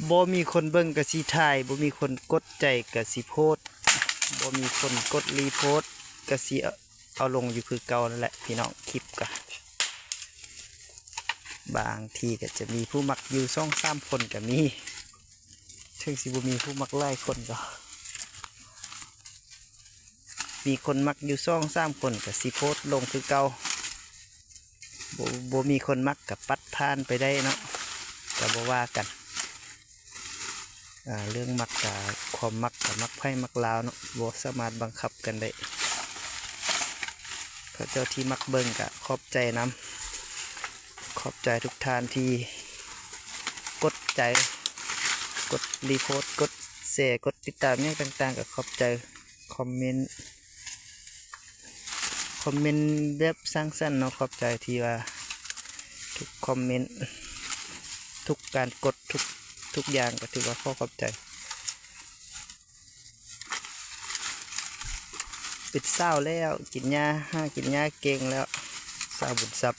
ບໍ່ມີຄົນເບິ່ງກະຊິຖ່າຍ, ບໍ່ມີຄົນກົດໃຈກະຊິໂພສ, ບໍ່ມີຄົນກົດຣີໂພສກະຊິເອົາລົງຢູ່ຄືເກົ່ານັ້ນແຫຼະພີ່ນ້ອງ. ຄລິບກະບາງທີກະຈະມີຜູ້ມັກຢູ່ສອງສາມຄົນກະມີ, ເຖິງຊິບໍ່ມີຜູ້ມັກຫຼາຍຄົນກະ ມີຄົນມັກຢູ່ສອງສາມຄົນກະຊິໂພສລົງຄືເກົ່າ, ບໍ່ ບໍ່ມີຄົນມັກກະປັດຜ່ານໄປໄດ້ເນາະ, ກະບໍ່ວ່າກັນ. ອ່າ ເລື່ອງມັກກະ ຄວາມມັກກະມັກໃຜມັກລາວເນາະ, ບໍ່ສາມາດບັງຄັບກັນໄດ້. ເຂົາເຈົ້າທີ່ມັກເບິ່ງກະຂອບໃຈນຳ, ຂອບໃຈທຸກທ່ານທີ່ກົດໃຈ, ກົດຣີໂພສ, ກົດແຊ, ກົດຕິດຕາມຫຍັງຕ່າງໆ ກະຂອບໃຈ. ຄອມເມັນ ຄອມເມັນແບບສ້າງສັນເນາະ, ຂອບໃຈທີ່ວ່າທຸກຄອມເມັນ, ທຸກການກົດ, ທຸກ ທຸກຢ່າງກະຖືວ່າຂໍຂອບໃຈ. ເປັນສາວແລ້ວ, ກິນຫຍ້າ, ຫາກິນຫຍ້າເກັ່ງແລ້ວ, ສາວບຸນຊັບ.